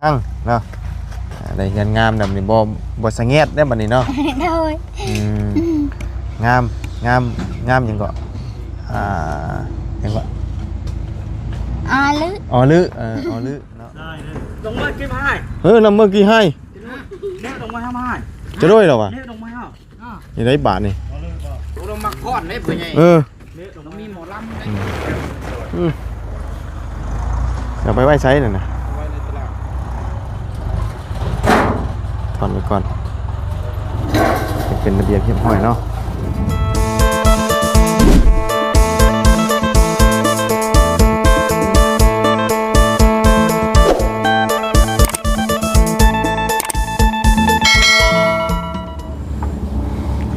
ຫັ້ງເນາະ ອ່າ ໄດ້ເຮືອນງາມແບບນີ້ ບໍ່ ບໍ່ສະແງດເດ້ບັດນີ້ເນາະ. ໂດຍ ອືມ ງາມ ງາມ ງາມຫຍັງເກາະ ອ່າ ຫຍັງເກາະ ອາລຶ ອໍລຶ ເອີ ອໍລຶເນາະ. ລົງມາເກັບໃຫ້ ເອີ ນຳເມືອເກັບໃຫ້ ເນາະ ລົງມາໃຫ້ ຈະໂດຍແລ້ວວະ ເນາະ ລົງມາໃຫ້ ນີ້ໄດ້ບາດນີ້ ໂອ້ ລາວມັກຟ້ອນເດ້ຜູ້ໃຫຍ່ ເອີ ລາວມີໝໍລຳເດ້ ອືມ ອືມ ເອົາໄປໄວ້ໃສນັ້ນນະ ໄວ້ໃນຕະຫຼາດ ຖອນໄວ້ກ່ອນ ເປັນລະບຽບຮຽບຮ້ອຍເນາະ.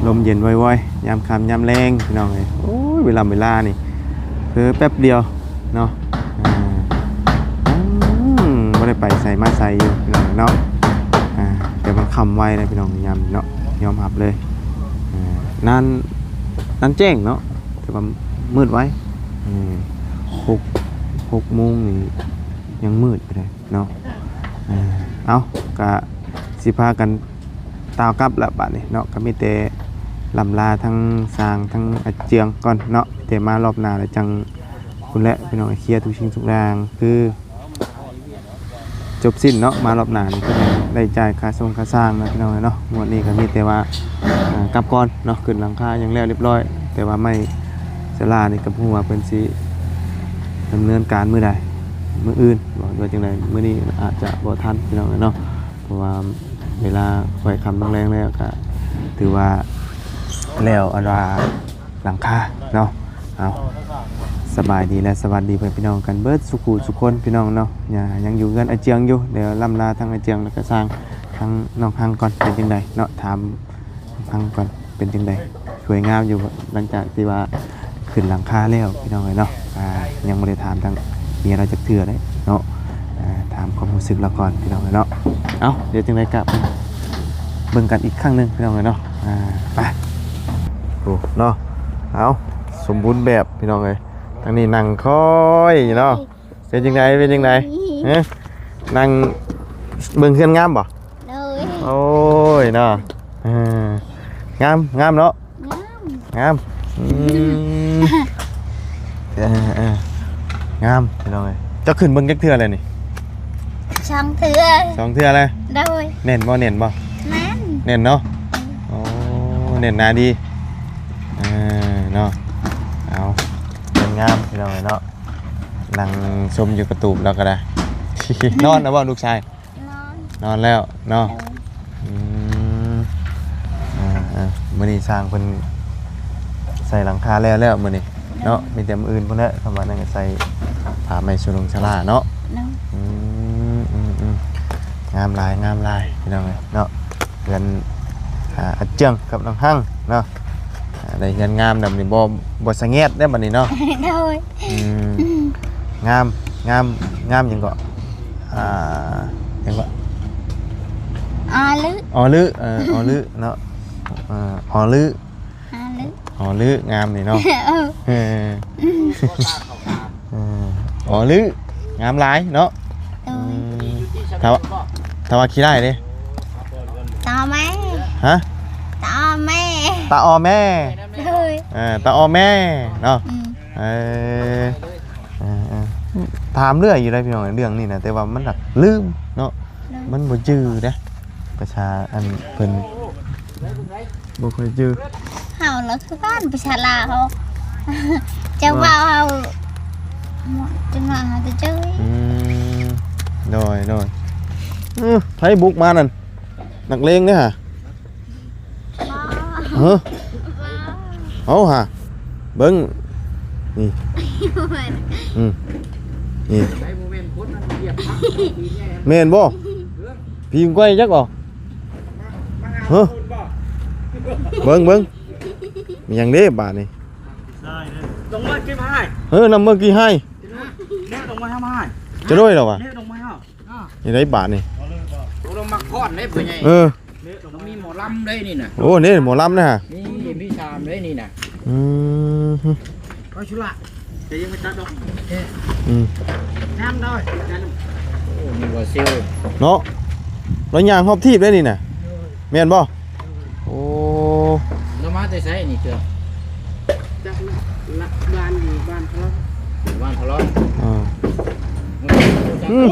ລົມເຢັນວອຍໆ ຍາມຄ່ຳຍາມແລງ ພີ່ນ້ອງເອີຍ. ໂອ້ຍ ເວລາ ເວລານີ້ເຜີແປັບດຽວເນາະ ອ່າ ອືມ ບໍ່ໄດ້ໄປໃສມາໃສຢູ່ ພີ່ນ້ອງເນາະ ອ່າ ແຕ່ມັນຄ່ຳໄວນະ ພີ່ນ້ອງ ຍາມນີ້ເນາະ ຍອມຮັບເລີຍ ອ່າ ນານ ນານແຈ້ງເນາະ ແຕ່ວ່າມືດໄວ ເອີ ຫົກ ຫົກໂມງນີ້ຍັງມືດຢູ່ເດ້ ເນາະ ເອີ ເອົ້າ ກະຊິພາກັນຕ່າວກັບລະບາດນີ້ເນາະ ກະມີແຕ່ລ່ຳລາທັງຊ່າງທັງອາເຈືອງກ່ອນເນາະ ແຕ່ມາລອບໜ້າແລ້ວຈັ່ງ ພຸ້ນແຫຼະ ພີ່ນ້ອງ ເຄຍທຸກສິ່ງທຸກຢ່າງ ຄືຈົບສິ້ນເນາະ ມາລອບໜ້ານີ້ເພິ່ນໄດ້ຈ່າຍຄ່າສົ່ງຄ່າຊ່າງນະ ພີ່ນ້ອງເອີຍເນາະ. ງວດນີ້ກະມີແຕ່ວ່າ ອ່າ ກັບກ່ອນເນາະ ຂຶ້ນຫຼັງຄາຫຍັງແລ້ວຮຽບຮ້ອຍ ແຕ່ວ່າໄມ້ສາລານີ້ກະບໍ່ຮູ້ວ່າເພິ່ນຊິ ດຳເນີນການມື້ໃດ ມື້ອື່ນບໍ ຫຼືວ່າຈັ່ງໃດ ມື້ນີ້ອາດຈະບໍ່ທັນ ພີ່ນ້ອງເອີຍເນາະ ເພາະວ່າເວລາຄ່ອຍຄ່ຳລົງແລງແລ້ວ ກະຖືວ່າແລ້ວ ອັນວ່າຫຼັງຄາເນາະ. ເອົາ ສະບາຍດີ ແລະ ສະຫວັດດີເພື່ອນພີ່ນ້ອງກັນເບິດສູ່ຜູ້ສູ່ຄົນ ພີ່ນ້ອງເນາະ ຍັງຢູ່ເຮືອນອາເຈືອງຢູ່ ດຽວລ່ຳລາທັງອາເຈືອງ ແລະ ກະຊ່າງ ທາງນ້ອງຮັງກ່ອນ ເປັນຈັ່ງໃດເນາະ ຖາມ ທາງກ່ອນ ເປັນຈັ່ງໃດ ສວຍງາມຢູ່ບໍ່ ຫຼັງຈາກທີ່ວ່າຂຶ້ນຫຼັງຄາແລ້ວ ພີ່ນ້ອງເອີຍເນາະ. ອ່າ ຍັງບໍ່ໄດ້ຖາມທາງເມຍລາວຈັກເທື່ອເດ້ເນາະ ອ່າ ຖາມຄວາມຮູ້ສຶກລາວກ່ອນ ພີ່ນ້ອງເອີຍເນາະ. ເອົ້າ ດຽວຈັ່ງໃດກະເບິ່ງກັນອີກຄັ້ງໜຶ່ງ ພີ່ນ້ອງເອີຍເນາະ. ອ່າ ໄປ ໂອ້ ເນາະ ເອົ້າ ສົມບູນແບບ ພີ່ນ້ອງເອີຍ ທາງນີ້ນັ່ງຄອຍຢູ່ເນາະ. ເປັນຈັ່ງໃດ ເປັນຈັ່ງໃດ ຮະ ນັ່ງເບິ່ງເຮືອນງາມບໍ່? ໂດຍ ໂອ້ຍເນາະ ເອີ ງາມ ງາມເນາະ ງາມ ງາມ ອືມ ເອີ ເອີ ງາມ ພີ່ນ້ອງເອີຍ. ເຈົ້າຂຶ້ນເບິ່ງຈັກເທື່ອແລ້ວນີ້? ສອງເທື່ອ ສອງເທື່ອແລ້ວ. ໂດຍ ແໜ້ນບໍ່ ແໜ້ນບໍ່? ແໜ້ນ ແໜ້ນເນາະ ອືມ ໂອ້ ແໜ້ນໜາດີ ເອີ ເນາະ. ເອົາ ເຮືອນງາມ ພີ່ນ້ອງເອີຍເນາະ. ນັ່ງຊົມຢູ່ກະຕູບແລ້ວກະໄດ້ ນອນແລ້ວບໍ່ລູກຊາຍ? ນອນ ນອນແລ້ວເນາະ ໂດຍ ອືມ ອ່າໆ ມື້ນີ້ຊ່າງເພິ່ນໃສ່ຫຼັງຄາແລ້ວແລ້ວມື້ນີ້ເນາະ ໂດຍ ມີແຕ່ມື້ອື່ນພຸ້ນແຫຼະ ຄຳວ່ານັ້ນກະໃສ່ຜ້າໄມ້ສະຫຼົງສະຫຼາເນາະ ໂດຍ ອືມ ອືມ ອືມ ງາມຫຼາຍ ງາມຫຼາຍ ພີ່ນ້ອງເອີຍເນາະ. ເຮືອນ ອ່າ ອາເຈືອງກັບນ້ອງຮັງເນາະ ອ່າ ໄດ້ເຮືອນງາມແບບນີ້ ບໍ່ ບໍ່ສະແງດເດ້ບັດນີ້ເນາະ. ໂດຍ ອືມ ງາມ ງາມ ງາມຫຍັງເກາະ ອ່າ ຫຍັງເກາະ ອໍລຶ ອໍລຶ ເອີ ອໍລຶເນາະ ເອີ ອໍລຶ ອໍລຶ ງາມນີ້ເນາະ ເອີ ເອີ ເອີ ອໍລຶ ງາມຫຼາຍເນາະ. ໂດຍ ອືມ ຖ້າວ່າ ຖ້າວ່າຂີ້ຮ້າຍເດ້? ຕາແມ່ ຮະ? ຕາແມ່ ຕາອໍແມ່ ໂດຍ ເອີ ຕາອໍແມ່ເນາະ ອືມ ເອີ ເອີ ເອີ ຖາມເລື້ອຍຢູ່ໃດພີ່ນ້ອງ ເລື່ອງນີ້ນະ ແຕ່ວ່າມັນຫາກລືມເນາະ ໂດຍ ມັນບໍ່ຈື່ເດ້ ປະຊາ ອັນ ເພິ່ນ ບໍ່ຄ່ອຍຈື່ ເຮົາລະຄືກັນ ພາສາລາວ ເຈົ້າເວົ້າເຮົາ ຈັ່ງວ່າເຮົາຈະຈື່ ອືມ ໂດຍ ໂດຍ ເອີ ໃຜບຸກມານັ້ນ ນັກເລງເດ້ຫາ ຮະ ເອົາຫາ ເບິ່ງ ນີ້ ອືມ ນີ້ ແມ່ນບໍ່? ຜີໄກ່ຈັກບໍ່? ຮະ ເບິ່ງ ເບິ່ງ ມີຫຍັງເດ້ບາດນີ້ ລົງມາເກັບໃຫ້ ເອີ ນຳເມືອກີ້ໃຫ້ ເນາະ ລົງມາໃຫ້ ຈະໂດຍແລ້ວວະ ເນາະ ລົງມາໃຫ້ ນີ້ໄດ້ບາດນີ້ ໂອ້ ລາວມັກຟ້ອນເດ້ຜູ້ໃຫຍ່ ເອີ ລາວມີໝໍລຳເດ້ນີ້ນະ ໂອ້ ນີ້ໝໍລຳນະ ມີ ມີສາມເດ້ນີ້ນະ ອືມ ເອົາຊຸລະ ແຕ່ຍັງບໍ່ຕັດດອກ ອືມ ຍັງດອຍ ໂອ້ ນີ້ວ່າຊິວ ເນາະ ລາວຍ່າງຮອບທີບໄດ້ນີ້ນະ ແມ່ນບໍ່? ໂອ້ ລາວມາແຕ່ໃສນີ້ເທື່ອ? ຈາກບ້ານນີ້ ບ້ານພະລອງ ບ້ານພະລອງ ອ່າ ອືມ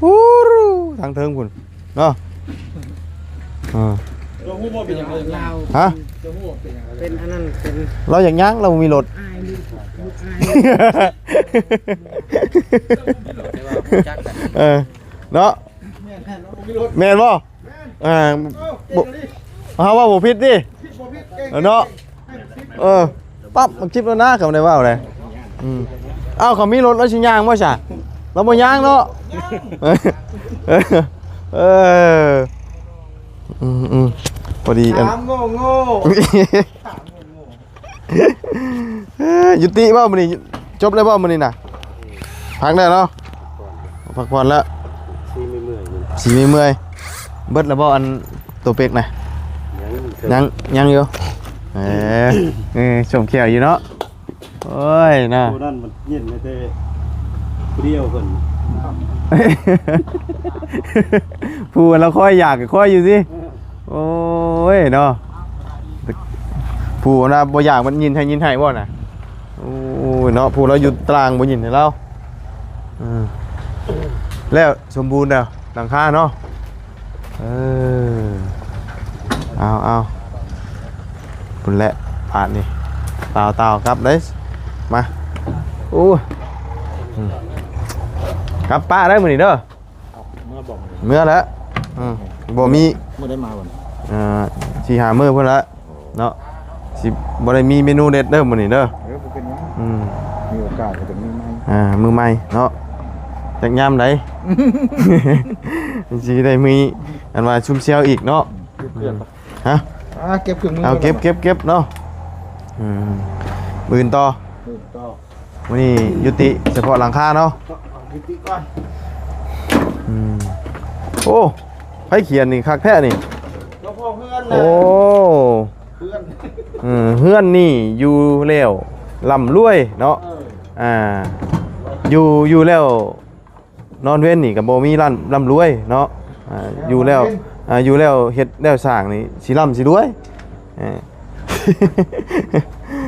ໂອ້ ທາງເທິງພຸ້ນເນາະ ອ່າ ເຈົ້າຮູ້ບໍ່ເປັນຫຍັງ? ລາວ ຮະ? ເຈົ້າຮູ້ບໍ່ເປັນຫຍັງ? ເປັນອັນນັ້ນ ເປັນ ລາວຢາກຍ່າງ ລາວບໍ່ມີລົດ ອາຍລູກ ອາຍ ເອີ ເນາະ ແມ່ນບໍ່? ອ່າ ບໍ່ ເຮົາເວົ້າບໍ່ຜິດຕິ ເນາະ ເອີ ປັບ ມັນຈິບແລ້ວນະ ກໍບໍ່ໄດ້ເວົ້າເລີຍ ອືມ ເອົ້າ ເຂົາມີລົດ ລາວຊິຍ່າງບໍ່ຊະ? ລາວບໍ່ຍ່າງເນາະ ເອີ ອືມໆ ພໍດີອັນ ສາມໂງ່ໂງ່ ເອີ ຢຸດຕິບໍ່ມື້ນີ້? ຈົບແລ້ວບໍ່ມື້ນີ້ນະ? ພັກແລ້ວເນາະ ພັກຜ່ອນແລ້ວ ຊິເມື່ອຍໆ ຊິເມື່ອຍໆ ເບິດແລ້ວບໍ່ ອັນໂຕເປັກນະ? ຍັງ ຍັງຢູ່ ເອີ ເອີ ຊົມແຂ້ວຢູ່ເນາະ ໂອ້ຍເນາະ ຜູ້ນັ້ນມັນຍິນແຕ່ຜູ້ດຽວເພິ່ນ ຜູ້ລາວຄອຍຢາກກໍຄອຍຢູ່ຕິ ເອີ ໂອ້ຍເນາະ ຜູ້ລາວບໍ່ຢາກມັນຍິນໃຫ້ຍິນໃຫ້ບໍ່ນະ? ໂອ້ຍເນາະ ຜູ້ລາວຢູ່ຕາງບໍ່ຍິນໃຫ້ລາວ ເອີ ແລ້ວສົມບູນແລ້ວຫຼັງຄາເນາະ ເອີ ເອົາໆ ພຸ້ນແຫຼະບາດນີ້ ຕ່າວໆ ກັບເດ້ ມາ ໂອ້ຍ ອືມ ກັບປະໄດ້ມື້ນີ້ເດີ ເອົາ ເມືອບໍ່? ເມືອແລ້ວ ອືມ ບໍ່ມີ ບໍ່ໄດ້ມາບໍ່? ເອີ ສີ່ຫ້າມື້ພຸ້ນລະ ເນາະ ຊິບໍ່ໄດ້ມີເມນູເດັດເດີມື້ນີ້ເດີ ເອີ ບໍ່ເປັນຫຍັງ ອືມ ມີໂອກາດກໍຈະມີໃໝ່ ອ່າ ມື້ໃໝ່ເນາະ ຈັກຍາມໃດ ຊິໄດ້ມີອັນວ່າຊຸມເຊວອີກເນາະ ເກັບເຄື່ອງ ຮະ ອ່າ ເກັບເຄື່ອງມື ເອົາ ເກັບ ເກັບ ເກັບເນາະ ອືມ ມື້ອື່ນຕໍ່ ມື້ອື່ນຕໍ່ ມື້ນີ້ຍຸຕິສະເພາະຫຼັງຄາເນາະ ເອົາ ຍຸຕິກ່ອນ ອືມ ໂອ້ ໃຜຂຽນນີ້ຄັກແທ້ນີ້ ເຈົ້າຂອງເຮືອນນະ ໂອ້ ເຮືອນ ເອີ ເຮືອນນີ້ຢູ່ແລ້ວລ່ຳລວຍເນາະ ເອີ ອ່າ ຢູ່ ຢູ່ແລ້ວ ນອນເວັນນີ້ກໍບໍ່ມີລ້ຳ ລ່ຳລວຍເນາະ ອ່າ ຢູ່ແລ້ວ ອ່າ ຢູ່ແລ້ວເຮັດແລ້ວສ້າງນີ້ຊິລ່ຳຊິລວຍ ເອີ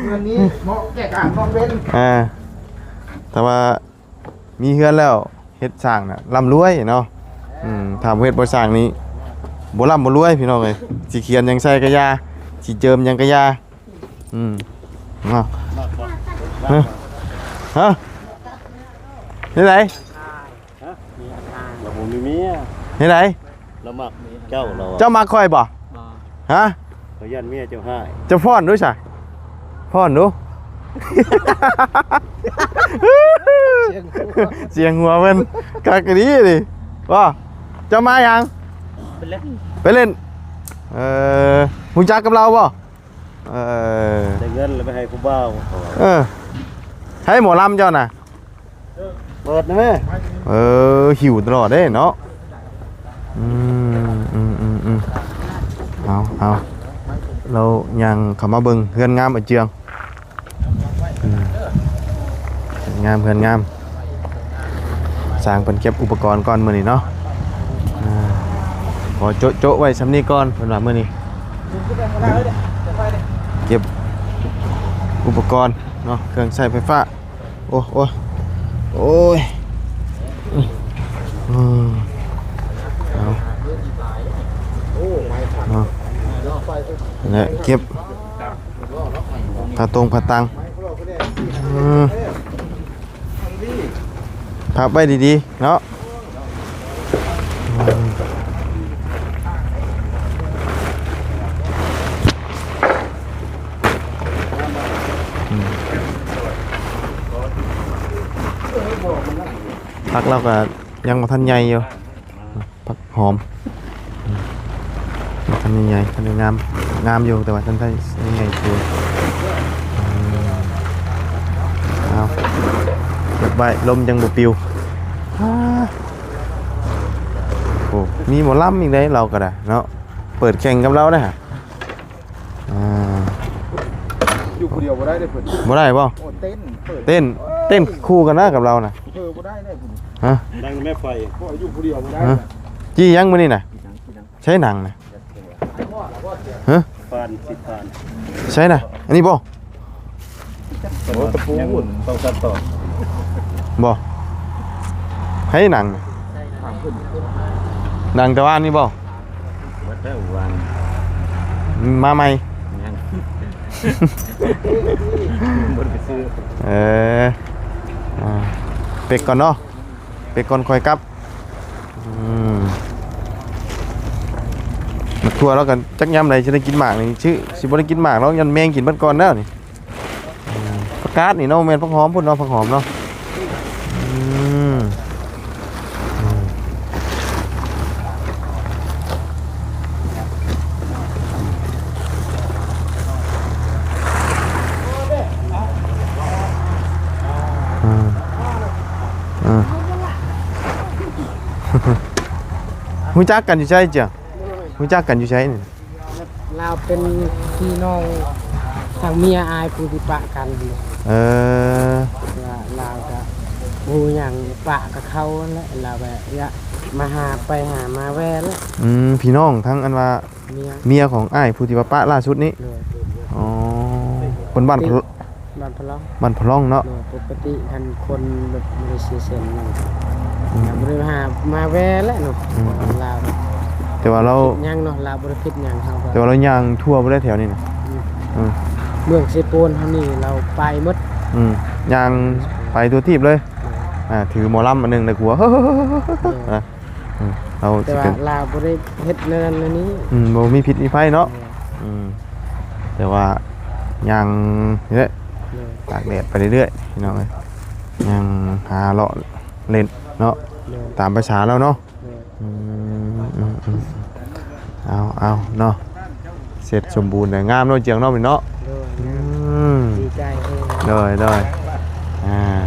ເຮືອນນີ້ເໝາະແກ່ການນອນເວັນ ອ່າ ຖ້າວ່າມີເຮືອນແລ້ວເຮັດສ້າງນະລ່ຳລວຍເນາະ ອືມ ຖ້າບໍ່ເຮັດບໍ່ສ້າງນີ້ບໍ່ລ່ຳບໍ່ລວຍ ພີ່ນ້ອງເອີຍ ຊິຂຽນຫຍັງໃສ່ກະຢ່າ ຊິເຈີມຫຍັງກະຢ່າ ອືມ ເນາະ ຮະ ຮະ ແນວໃດ? ຮະ? ລາວບໍ່ມີເມຍ ແນວໃດ? ລາວມັກເຈົ້າ ລາວ ເຈົ້າມັກຂ້ອຍບໍ່? ບໍ່ ຮະ? ຂ້ອຍຢ້ານເມຍເຈົ້າຮ້າຍ ເຈົ້າຟ້ອນດູຊະ ຟ້ອນດູ ສຽງຫົວ ສຽງຫົວເພິ່ນ ຄັກອີ່ຫຼີນີ້ ບໍ່? ເຈົ້າມາຫຍັງ? ໄປຫຼິ້ນ ໄປຫຼິ້ນ ເອີ ຮູ້ຈັກກັບລາວບໍ່? ເອີ ໄດ້ເງິນແລ້ວໄປໃຫ້ຜູ້ບ່າວ ເອີ ໃຫ້ໝໍລຳເຈົ້ານະ ເປີດນະແມ່ ເອີ ຫິວຕະຫຼອດເດ້ເນາະ ອືມ ອືມ ອືມ ອືມ ເອົາ ເອົາ ລາວຍ່າງເຂົ້າມາເບິ່ງເຮືອນງາມອາເຈືອງ ອືມ ເຮືອນງາມ ເຮືອນງາມ ຊ່າງເພິ່ນເກັບອຸປະກອນກ່ອນມື້ນີ້ເນາະ ອ່າ ຂໍໂຈະໆໄວ້ຊ່ຳນີ້ກ່ອນ ເພິ່ນວ່າມື້ນີ້ ເກັບອຸປະກອນເນາະ ເຄື່ອງໃຊ້ໄຟຟ້າ ໂອ້ ໂອ້ຍ ໂອ້ຍ ອືມ ເອົາ ເນາະ ແລະເກັບ ຜ້າຕົງຜ້າຕັ່ງ ອືມ ພັບໄວ້ດີໆເນາະ ອືມ ຜັກລາວກໍຍັງບໍ່ທັນໃຫຍ່ຢູ່. ຜັກຫອມ ອືມ ບໍ່ທັນໄດ້ໃຫຍ່ ທັນໄດ້ງາມ ງາມຢູ່ ແຕ່ວ່າທັນໄດ້ໃຫຍ່ໂພດ ອືມ ເອົາ ເກັບໄວ້ ລົມຍັງບໍ່ປິວ ອາ ໂອ້ ມີໝໍລຳອີກເດ້ ລາວກໍໄດ້ເນາະ ເປີດແຂ່ງກັບລາວໄດ້ຫະ ອ່າ ຢູ່ຜູ້ດຽວບໍ່ໄດ້ເດ້ເພິ່ນ ບໍ່ໄດ້ບໍ່? ໂອ້ ເຕັ້ນ ເປີດ ເຕັ້ນ ເຕັ້ນຄູ່ກັນນະກັບລາວນະ ເພິ່ນບໍ່ໄດ້ເດ້ເພິ່ນ ຮະ? ນັ່ງແມ່ໄຟ ກໍຢູ່ຜູ້ດຽວບໍ່ໄດ້ ຮະ? ຈີ່ຫຍັງມື້ນີ້ນະ? ໃຊ້ໜັງນະ? ຮະ? ຜ່ານ ສິຜ່ານ ໃຊ້ນະ? ອັນນີ້ບໍ່? ໂອ້ ຕະປູ ຍັງສອງສາມຕອນ ບໍ່? ໃຫ້ໜັງ ໜັງແຕ່ວ່ານີ້ບໍ່? ໝົດແລ້ວວານ ມາໃໝ່ ຍັງ ບໍ່ໄດ້ໄປຊື້ ເອີ ອ່າ ເປັກກ່ອນເນາະ ເປັກກ່ອນຄ່ອຍກັບ ອືມ ໝາກຖົ່ວລາວກໍຈັກຍາມໃດຊິໄດ້ກິນໝາກນີ້ ຊິ ຊິບໍ່ໄດ້ກິນໝາກດອກ ຢ້ານແມງກິນເບິດກ່ອນແລ້ວນີ້ ອືມ ຜັກກາດນີ້ເນາະ ແມ່ນຜັກຫອມພຸ້ນເນາະ ຜັກຫອມເນາະ ອືມ ອືມ ອືມ ອືມ ຮູ້ຈັກກັນຢູ່ໃສເຈົ້າ? ຮູ້ຈັກກັນຢູ່ໃສນີ້? ລາວເປັນພີ່ນ້ອງທາງເມຍອ້າຍຜູ້ທີ່ປະກັນ. ເອີ ລາວກໍບໍ່ຮູ້ຫຍັງ ປະກັບເຂົາຫັ້ນແຫຼະ ລາວກໍຢາກມາຫາ ໄປຫາມາແວ່ແຫຼະ. ອືມ ພີ່ນ້ອງທາງອັນວ່າ ເມຍ ເມຍຂອງອ້າຍຜູ້ທີ່ວ່າປະລ່າສຸດນີ້? ໂດຍ. ອໍ ເພິ່ນບ້ານ ບ້ານພະລອງ ບ້ານພະລອງເນາະ. ໂດຍ ປົກກະຕິຄັນຄົນແບບບໍ່ໄດ້ຊື່ເສັ້ນຫຍັງ ອືມ ກໍບໍ່ໄດ້ຫາມາແວ່ແຫຼະເນາະ. ອືມ ລາວ ແຕ່ວ່າລາວ ຫຍັງເນາະ ລາວບໍ່ໄດ້ຜິດຫຍັງເຮົາກໍ ແຕ່ວ່າລາວຍ່າງທົ່ວບໍ່ໄດ້ແຖວນີ້ນະ. ອືມ ອືມ ເມືອງເຊໂປນເຮົານີ້ລາວໄປໝົດ. ອືມ ຍ່າງໄປທົ່ວທີບເລີຍ. ໂດຍ ອ່າ ຖືໝໍລຳອັນໜຶ່ງໃນຂົວ ໂດຍ ນະ. ອືມ ເຮົາ ແຕ່ວ່າລາວບໍ່ໄດ້ເຮັດແນວນັ້ນແນວນີ້. ອືມ ບໍ່ມີພິດມີໄພເນາະ. ໂດຍ ອືມ ແຕ່ວ່າຍ່າງນີ້ແຫຼະ ໂດຍ ຕາກແດດໄປເລື້ອຍໆ ພີ່ນ້ອງເອີຍ ຍ່າງຫາເລາະເລ່ນເນາະ. ໂດຍ ຕາມພາສາລາວເນາະ. ໂດຍ ອືມ ອືມ ອືມ ເອົາ ເອົາເນາະ ເສັດສົມບູນແລ້ວ ງາມເນາະ ຈຽງເນາະ ນີ້ເນາະ. ໂດຍ ອືມ ດີໃຈເອງ. ໂດຍ ໂດຍ ອ່າ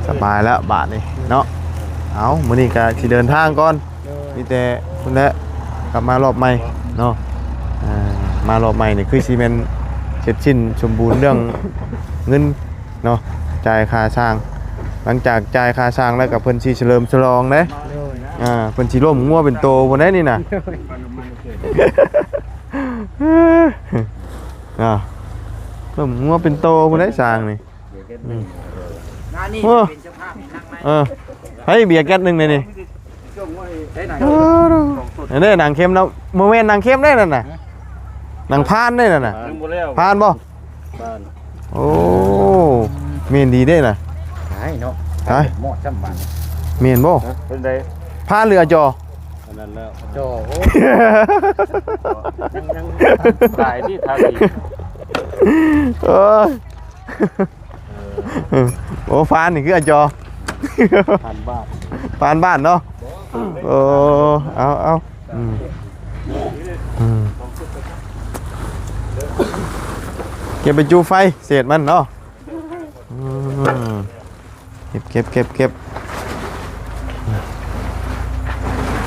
ສະບາຍແລ້ວບາດນີ້ເນາະ. ເອົາ ມື້ນີ້ກໍຊິເດີນທາງກ່ອນ. ໂດຍ ມີແຕ່ພຸ້ນແຫຼະ ກັບມາລອບໃໝ່ເນາະ. ອ່າ ມາລອບໃໝ່ນີ້ຄືຊິແມ່ນເສັດສິ້ນສົມບູນເລື່ອງເງິນເນາະ ຈ່າຍຄ່າຊ່າງ. ຫຼັງຈາກຈ່າຍຄ່າຊ່າງແລ້ວກໍເພິ່ນຊິສະເຫຼີມສະຫຼອງເດ້. ໂດຍ ອ່າ ເພິ່ນຊິລົ້ມງົວເປັນໂຕພຸ້ນເດ້ນີ້ນະ. ໂດຍ ອ່າ ລົ້ມງົວເປັນໂຕພຸ້ນເດ້ຊ່າງນີ້. ອືມ ໂອ້ ເອີ ໃຫ້ເບຍແກັດໜຶ່ງແດ່ນີ້. ເອີ ອັນນີ້ໜັງເຄັມເນາະ ບໍ່ແມ່ນໜັງເຄັມເດ້ນັ້ນນະ ໜັງພານເດ້ນັ້ນນະ. ຍັງບໍ່ແລ້ວ ພານບໍ່? ພານ. ໂອ້ ແມ່ນດີເດ້ນະ. ຕາຍເນາະ ຕາຍ ໝໍດຊ້ຳບາດ. ແມ່ນບໍ່? ເປັນໃດ? ພານຫຼືອາຈໍ? ອັນນັ້ນແລ້ວ ອາຈໍ. ໂອ້ ຍັງ ຍັງຕາຍທີ່ທາງນີ້. ເອີຍ ເອີ ໂອ້ ຟານນີ້ຄືອາຈໍ ຟານບ້ານ ຟານບ້ານເນາະ. ໂອ້ ເອົາ ເອົາ ອືມ ອືມ ເກັບໄປຈູ່ໄຟ ເສດມັນເນາະ. ອືມ ເກັບ ເກັບ ເກັບ ເກັບ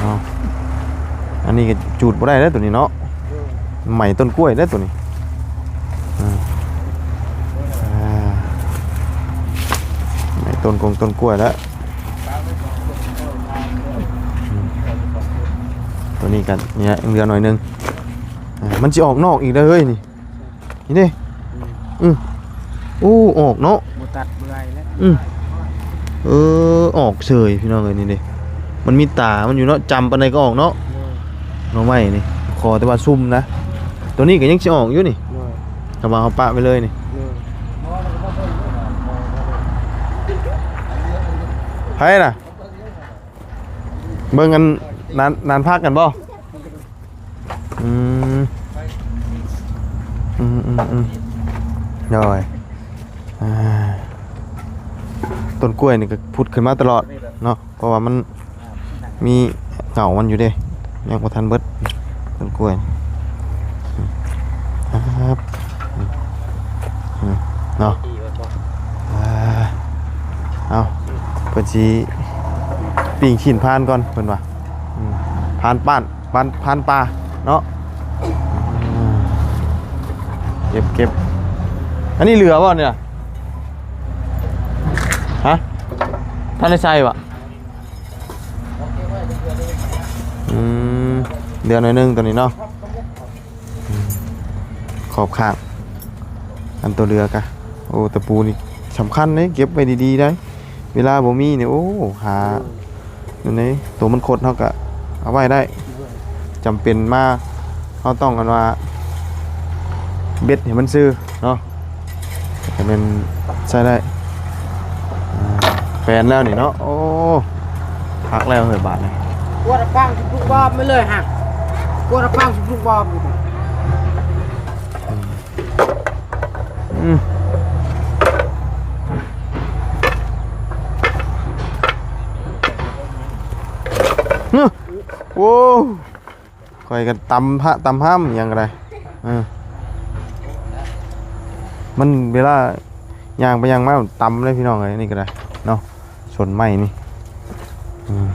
ເອົາ ອັນນີ້ກໍຈູດບໍ່ໄດ້ເດ້ຕົວນີ້ເນາະ ໄໝ້ຕົ້ນກ້ວຍເດ້ຕົວນີ້. ອືມ ອ່າ ໄໝ້ຕົ້ນກົງຕົ້ນກ້ວຍແລ້ວ. ອືມ ຕົວນີ້ກໍນີ້ແຫຼະ ເຫຼືອໜ້ອຍໜຶ່ງ. ອ່າ ມັນຊິອອກນອກອີກເດ້ເຮີ້ຍນີ້. ນີ້ເດ້ ອືມ ອືມ ໂອ້ ອອກເນາະ ບໍ່ຕັດເປື່ອຍແລ້ວ ອືມ ເອີ ອອກເສີຍພີ່ນ້ອງເອີຍ. ນີ້ເດ້ ມັນມີຕາມັນຢູ່ເນາະ ຈຳປານໃດກໍອອກເນາະ. ໂດຍ ໜໍ່ໄມ້ນີ້ ຂໍແຕ່ວ່າຊຸ່ມນະ ຕົວນີ້ກໍຍັງຊິອອກຢູ່ນີ້. ໂດຍ ຖ້າວ່າເຮົາປະໄປເລີຍນີ້. ໂດຍ ໃຜນະ ເບິ່ງອັນນັ້ນ ນັ້ນພັກກັນບໍ່? ອືມ ອືມ ອືມ ອືມ ໂດຍ ອ່າ ຕົ້ນກ້ວຍນີ້ກໍຜຸດຂຶ້ນມາຕະຫຼອດເນາະ ເພາະວ່າມັນມີເຫງົ້າມັນຢູ່ເດ້ ຍັງບໍ່ທັນເບິດຕົ້ນກ້ວຍ. ອືມ ອ່າ ອືມ ເນາະ ອ່າ ເອົາ ເພິ່ນຊິປີ້ງຊີ້ນພານກ່ອນເພິ່ນວ່າ ອືມ ພານບ້ານ ບ້ານ ພານປ່າເນາະ. ເກັບ ເກັບ ອັນນີ້ເຫຼືອບໍ່ນີ້ນະ? ຮະ? ທັນໄດ້ໃສ່ບໍ່? ອືມ ເຫຼືອໜ້ອຍໜຶ່ງຕົວນີ້ເນາະ ອືມ ຂອບຂ້າງ ອັນຕົວເຫຼືອກະ ໂອ້ ຕະປູນີ້ສຳຄັນເດ້ ເກັບໄວ້ດີໆໄດ໋ ເວລາບໍ່ມີນີ້ ໂອ້ ຫາ ໂດຍ ນັ້ນເດ້ ໂຕມັນຄົດເຮົາກະເອົາໄວ້ໄດ້ ໂດຍ ຈຳເປັນມາ ເຮົາຕ້ອງ ອັນວ່າ ເບັດໃຫ້ມັນຊື່ເນາະ ກະແມ່ນໃຊ້ໄດ້ ອາ ແປນແລ້ວນີ້ເນາະ ໂອ້ ຄັກແລ້ວເຮີ້ຍບາດນີ້ ກວດຟັງຊິປຸກບອບມາເລີຍຫັ້ນ ກວດຟັງຊິປຸກບອບ ອືມ ໂອ້ ຂ້ອຍກໍຕຳພະຕຳຫ້ຳຫຍັງກໍໄດ້ ເອີ ມັນເວລາຍ່າງໄປຍ່າງມາ ມັນຕຳເລີຍພີ່ນ້ອງເອີຍ ນີ້ກໍໄດ້ເນາະ ສົ້ນໄມ້ນີ້ ອືມ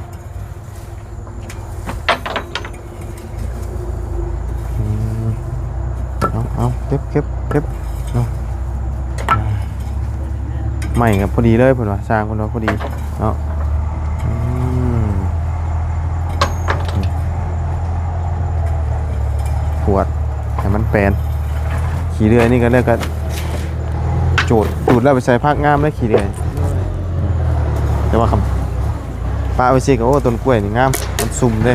ອືມ ເອົາ ເອົາ ເກັບ ເກັບ ເກັບເນາະ ໄມ້ກໍພໍດີເລີຍ ເພິ່ນວ່າ ຊ່າງເພິ່ນວ່າພໍດີເນາະ ອືມ ກວດໃຫ້ມັນແປນ ຂີ້ເລື່ອຍນີ້ກໍ ແລ້ວກໍ ຈູດ ຈູດແລ້ວໄປໃສ່ຜັກງາມເດ້ຂີ້ເລື່ອຍ ແຕ່ວ່າຄຳ ປະໄວ້ຊິກໍ ໂອ້ ຕົ້ນກ້ວຍນີ້ງາມ ມັນຊຸ່ມເດ້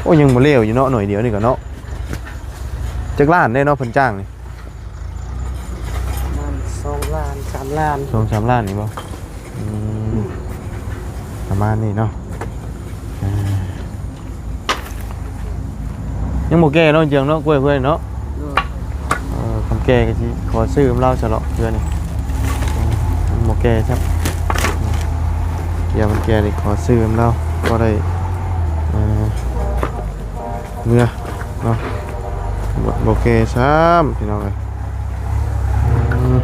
ໂອ້ ຍັງບໍ່ແລ້ວຢູ່ເນາະ ໜ້ອຍດຽວນີ້ກໍເນາະ ຈັກລ້ານເດ້ເນາະ ເພິ່ນຈ້າງນີ້ ປະມານສອງລ້ານ ສາມລ້ານ ສອງສາມລ້ານນີ້ບໍ່? ອືມ ປະມານນີ້ເນາະ ອ່າ ຍັງບໍ່ແກ່ເນາະ ເຈືອງເນາະ ກ້ວຍເພື່ອນເນາະ ໂດຍ ເອີ ຄັນແກ່ກໍຊິຂໍຊື້ນຳລາວຊະເນາະ ເທື່ອນີ້ ມັນບໍ່ແກ່ຊ້ຳ ຢ່າມັນແກ່ນີ້ຂໍຊື້ນຳລາວ ພໍໄດ້ ເອີ ເມືອເນາະ ບໍ່ ບໍ່ແກ່ຊ້ຳ ພີ່ນ້ອງເອີຍ ອືມ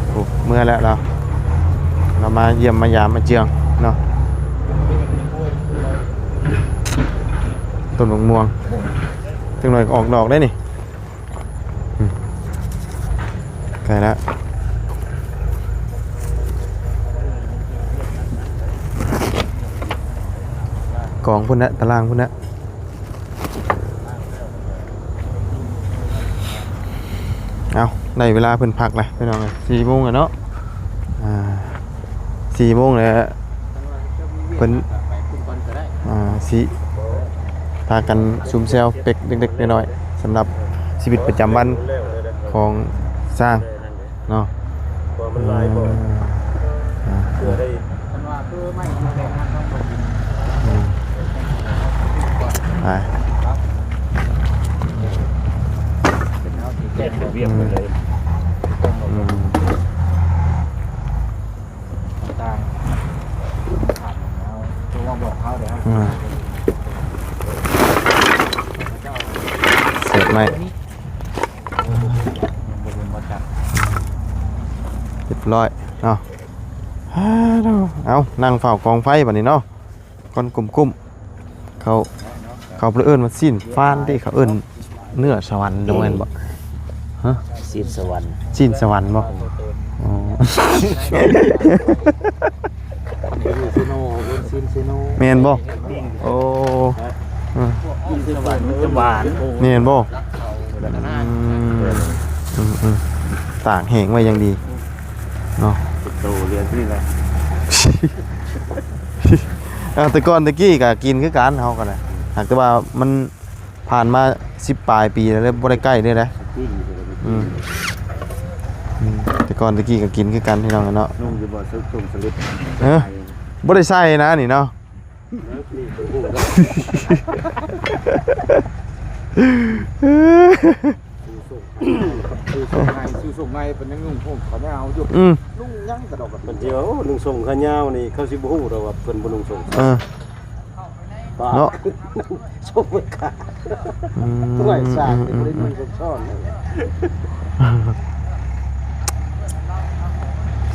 ໂອ້ ເມືອແລ້ວລາວ ລາວມາຢ້ຽມມາຢາມມາເຈືອງເນາະ ຕົ້ນໝາກມ່ວງ ຈັກໜ້ອຍກໍອອກດອກໄດ້ນີ້ ອືມ ໃກ້ແລ້ວ ກອງພຸ້ນແຫຼະ ຕາລ່າງພຸ້ນແຫຼະ ເອົາ ໄດ້ເວລາເພິ່ນພັກແລ້ວ ພີ່ນ້ອງເອີຍ ສີ່ໂມງແລ້ວເນາະ ອ່າ ສີ່ໂມງແລ້ວ ເພິ່ນ ອ່າ ຊິພາກັນຊຸມແຊວເປັກເລັກໆນ້ອຍໆ ສຳລັບຊີວິດປະຈຳວັນຂອງຊ້າງເນາະ ເອີ ອ່າ ອືມ ໄປ ອືມ ຕ່າງໆ ເຮົາໂທມາບອກເຂົາເດ້ ອືມ ເສຍບໄມ້ ຮຽບຮ້ອຍເນາະ ເອົາ ນັ່ງເຝົ້າກອງໄຟບາດນີ້ເນາະ ກ່ອນກຸ້ມໆ ເຂົາ ເຂົາບໍ່ໄດ້ເອີ້ນວ່າຊີ້ນຟານເດ້ ເຂົາເອີ້ນເນື້ອສະຫວັນ ບໍ່ແມ່ນບໍ່? ຮະ? ຊີ້ນສະຫວັນ ຊີ້ນສະຫວັນບໍ່? ອໍ ຢູ່ເຊໂນ ເອີ້ນຊີ້ນເຊໂນ ແມ່ນບໍ່? ໂອ້ ເອີ ຊີ້ນສະຫວັນ ມັນຈະຫວານ ແມ່ນບໍ່? ອືມ ອືມໆ ຕາກແຫ້ງໄວ້ຢ່າງດີເນາະ ໂຕເຫຼືອນີ້ແຫຼະ ເອີ ແຕ່ກ່ອນແຕ່ກີ້ກໍກິນຄືກັນ ເຮົາກໍໄດ້ ຫາກແຕ່ວ່າມັນຜ່ານມາສິບປາຍປີແລ້ວ ບໍ່ໄດ້ໃກ້ເລີຍນະ ອືມ ອືມ ແຕ່ກ່ອນແຕ່ກີ້ກໍກິນຄືກັນ ພີ່ນ້ອງເນາະ ນຸ່ງຢູ່ບໍ່? ຊຸ່ມສະລິດ ເອີ ບໍ່ໄດ້ໃສ່ນະນີ້ເນາະ ຊື້ສົ່ງໃຫ້ ຊື້ສົ່ງໃຫ້ ເພິ່ນຍັງນຸ່ງຫົ່ມຂາຍາວຢູ່ ອືມ ນຸ່ງຫຍັງກະດອກກະ ເພິ່ນຊິວ່າ ໂອ້ ນຸ່ງສົ່ງຂາຍາວນີ້ ເຂົາຊິບໍ່ຮູ້ດອກວ່າເພິ່ນບໍ່ນຸ່ງສົ່ງ ເອີ ເນາະ ສົ່ງໄປຂາຍ ອືມ ໄດ້ສາກ ອືມ ບໍ່ໄດ້ນຸ່ງ ອືມ ສົ່ງຊ້ອນ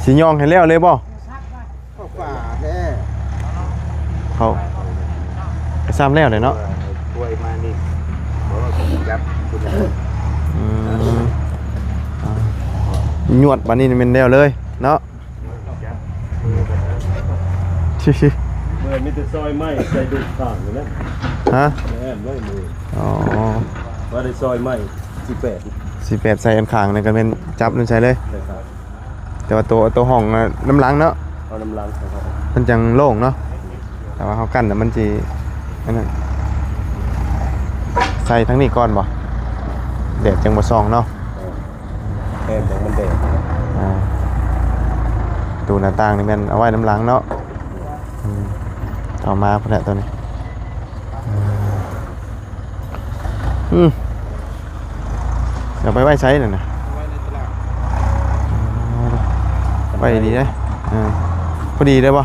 ຊິຍ່ອງໃຫ້ແລ້ວເລີຍບໍ່? ເຂົ້າປ່າແທ້ ເຂົ້າ ກໍຊ້ຳແລ້ວແຫຼະເນາະ ປ່ວຍມານີ້ ບໍ່ວ່າຊິຈັບຜູ້ໃດ ອືມ ອ່າ ຍວດບາດນີ້ແມ່ນແລ້ວເລີຍເນາະ ຈັບ ອືມ ໂອ ເມື່ອມີແຕ່ຊອຍໄມ້ໃສ່ດຸກຂ້າງນີ້ແຫຼະ. ຮະ? ແມ່ນໄວ້ມື. ອໍ ວ່າໄດ້ຊອຍໄມ້ ສີ່ແປດ ສີ່ແປດໃສ່ອັນຂ້າງນີ້ກໍແມ່ນຈັບນັ້ນໃສ່ເລີຍ. ໃຊ່ຄັບ. ແຕ່ວ່າໂຕ ໂຕຫ້ອງນະ ນຳຫຼັງເນາະ. ເອົານຳຫຼັງໃສ່ຄັບ. ມັນຈັ່ງໂລ່ງເນາະ. ແຕ່ວ່າເຮົາກັ້ນແລ້ວມັນຊິ ອັນນັ້ນ ໃສ່ທາງນີ້ກ່ອນບໍ່? ແດດຈັ່ງບໍ່ສ່ອງເນາະ. ເອີ ແຄບແດງມັນແດງ. ອ່າ ປະຕູໜ້າຕ່າງນີ້ແມ່ນເອົາໄວ້ນຳຫຼັງເນາະ. ອືມ ເອົາມາພຸ້ນແຫຼະໂຕນີ້. ອືມ ເອົາໄປໄວ້ໃສນັ້ນນະ? ໄວ້ໃນຕະຫຼາດ. ອໍ ໄວ້ດີເດ້. ເອີ ພໍດີເດ້ບໍ່?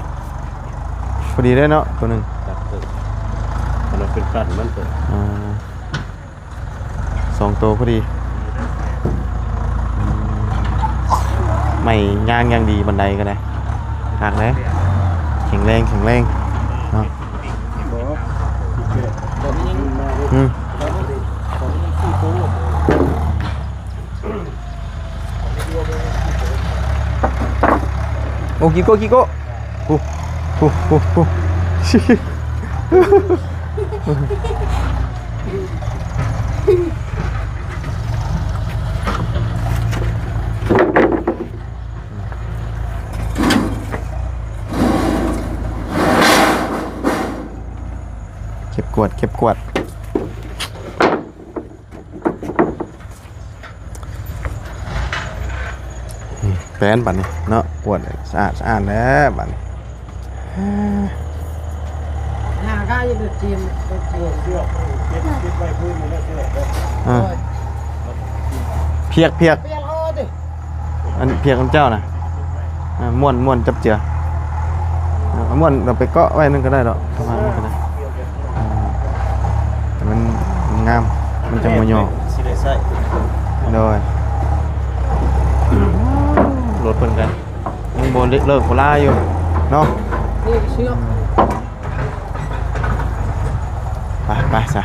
ພໍດີເດ້ເນາະ ໂຕໜຶ່ງ. ຕັດເພິ່ນ ອັນນັ້ນເປັນກັນມັນເພິ່ນ. ອ່າ ສອງໂຕພໍດີ. ອືມ ໄມ້ຍາງຢ່າງດີ ບັນໄດກໍໄດ້ ຄັກເດ້ ແຂງແຮງ ແຂງແຮງເນາະ. ອືມ ໂອ ກິໂກ ກິໂກ. ໂອ້ ໂອ້ ໂອ້ ໂອ້ ເກັບກວາດ ເກັບກວາດ. ແປນບັດນີ້ເນາະ ກວາດສະອາດສະອ້ານແລ້ວບັດນີ້. ຫາກາຢູ່ເດີຈີນ ເກັບ ເກັບ ເກັບ ເກັບໄວ້ພື້ນນີ້ແຫຼະ ເຊື່ອ. ອ່າ ພຽກ ພຽກ ພຽກເອົາຕິ ອັນພຽກຂອງເຈົ້ານະ. ອ່າ ມ້ວນ ມ້ວນຈັບເຈືອ ເອົາມ້ວນເອົາໄປເກາະໄວ້ນັ້ນກໍໄດ້ດອກ ປະມານນັ້ນກໍໄດ້. ອ່າ ແຕ່ມັນ ມັນງາມ ມັນຈັ່ງບໍ່ຫຍໍ້ ຊິໄດ້ໃຊ້. ໂດຍ ລົດເພິ່ນກໍຍັງບໍ່ເລີກບໍ່ລາຢູ່ເນາະ. ນີ້ເຊືອກ ໄປ ໄປຊະ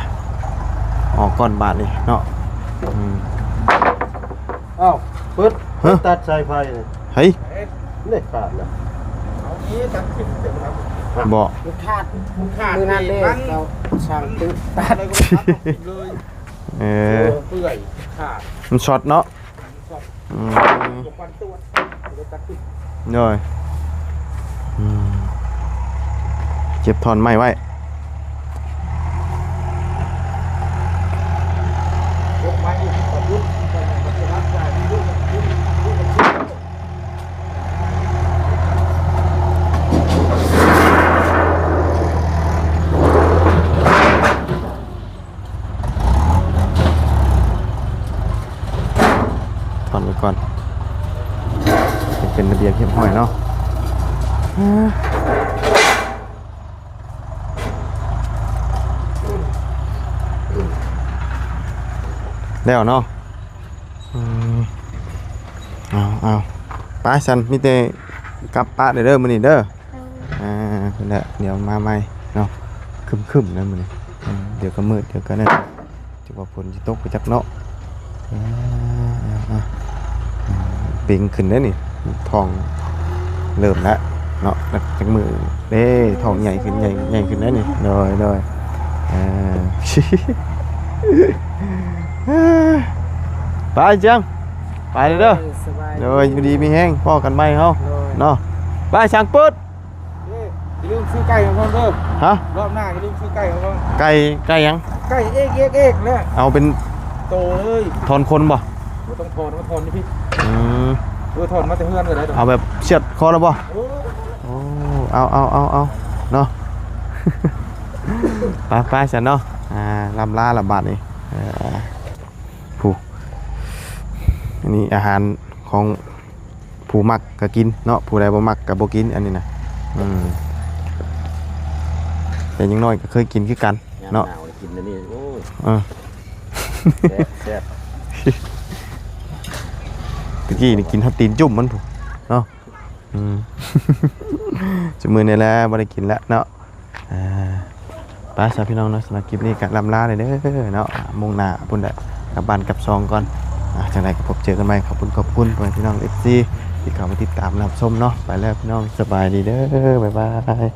ອອກກ່ອນບາດນີ້ເນາະ. ອືມ ອ້າວ ເປີດ ຮະ? ຕັດສາຍໄຟນີ້ ເຮີ້ຍ ນີ້ຂາດລະ. ເອົານີ້ຕັດຂຶ້ນເຕັມລຳ ບໍ່ ມັນຂາດ ມັນຂາດ ມື້ນັ້ນເດ້ ເຂົາສັ່ງຕຶດຕັດ ເອີ ເປື່ອຍ ຂາດ ມັນຊັອດເນາະ. ອືມ ໂດຍ ອືມ ເກັບທ່ອນໄມ້ໄວ້. ຖອນໄວ້ກ່ອນ ໃຫ້ເປັນລະບຽບຮຽບຮ້ອຍເນາະ. ແລ້ວເນາະ. ອືມ ເອົາ ເອົາ ໄປຊັ້ນ ມີແຕ່ກັບປະເດີ ມື້ນີ້ເດີ. ເອີ ອ່າ ພຸ້ນແຫຼະ ດຽວມາໃໝ່ເນາະ ຄຶ້ມໆ ນະມື້ນີ້. ເອີ ດຽວກໍມືດ ດຽວກໍນັ້ນ ຈັກວ່າຝົນຊິຕົກບໍ່ຈັກເນາະ. ເອີ ເອີ ເອີ ເປັງຂຶ້ນເດ້ນີ້ ທ້ອງເລີ່ມແລ້ວເນາະ. ຈັກມື້ເດ້ ທ້ອງໃຫຍ່ຂຶ້ນ ໃຫຍ່ ໃຫຍ່ຂຶ້ນເດ້ນີ້. ໂດຍ ໂດຍ ເອີ ໄປຈຽງ ໄປເດີ. ໂດຍ ສະບາຍດີ ໂດຍ ຢູ່ດີມີແຮງ ພໍ້ກັນໃໝ່ເຮົາ ໂດຍ ເນາະ. ໄປຊ່າງປຶດ ເອີ ຢ່າລືມຊື້ໄກ່ມາພ້ອມເດີ. ຮະ? ຮອບໜ້າຢ່າລືມຊື້ໄກ່ມາພ້ອມ. ໄກ່ ໄກ່ຫຍັງ? ໄກ່ເອກ ເອກ ເອກ ແຫຼະ ເອົາເປັນໂຕເລີຍ. ຖອນຂົນບໍ່? ບໍ່ຕ້ອງຖອນ ມາຖອນຢູ່ພີ້. ອືມ ເອີ ຖອນມາແຕ່ເຮືອນກໍໄດ້ດອກ. ເອົາແບບສຽດຄໍລະບໍ່? ເອີ ໂອ້ ເອົາ ເອົາ ເອົາ ເອົາເນາະ. ໄປ ໄປຊັ້ນເນາະ. ອ່າ ລ່ຳລາລະບາດນີ້. ເອີ ຜູ້ ອັນນີ້ອາຫານຂອງຜູ້ມັກກໍກິນເນາະ ຜູ້ໃດບໍ່ມັກກໍບໍ່ກິນ ອັນນີ້ນະ. ອືມ ແຕ່ຢ່າງໜ້ອຍກໍເຄີຍກິນຄືກັນເນາະ. ຍາມໜາວໄດ້ກິນອັນນີ້ ໂອ້ຍ ເອີ ແຊບ ແຊບ. ຕະກີ້ນີ້ກິນຮອດຕີນຈຸ້ມມັນພຸ້ນເນາະ. ອືມ ຊຸມື້ນີ້ແຫຼະບໍ່ໄດ້ກິນແລ້ວເນາະ. ອ່າ ໄປຊະພີ່ນ້ອງເນາະ ສຳລັບຄລິບນີ້ກໍລ່ຳລາເດີເນາະ. ມຸ້ງໜ້າພຸ້ນແຫຼະ ກັບບ້ານກັບຊ່ອງກ່ອນ. ອ່າ ຈັ່ງໃດກໍພົບເຈີກັນໃໝ່. ຂອບຄຸນ ຂອບຄຸນພໍ່ແມ່ພີ່ນ້ອງ ເອັຟຊີ ທີ່ເຂົ້າມາຕິດຕາມຮັບຊົມເນາະ. ໄປແລ້ວພີ່ນ້ອງ ສະບາຍດີເດີ ບາຍບາຍ.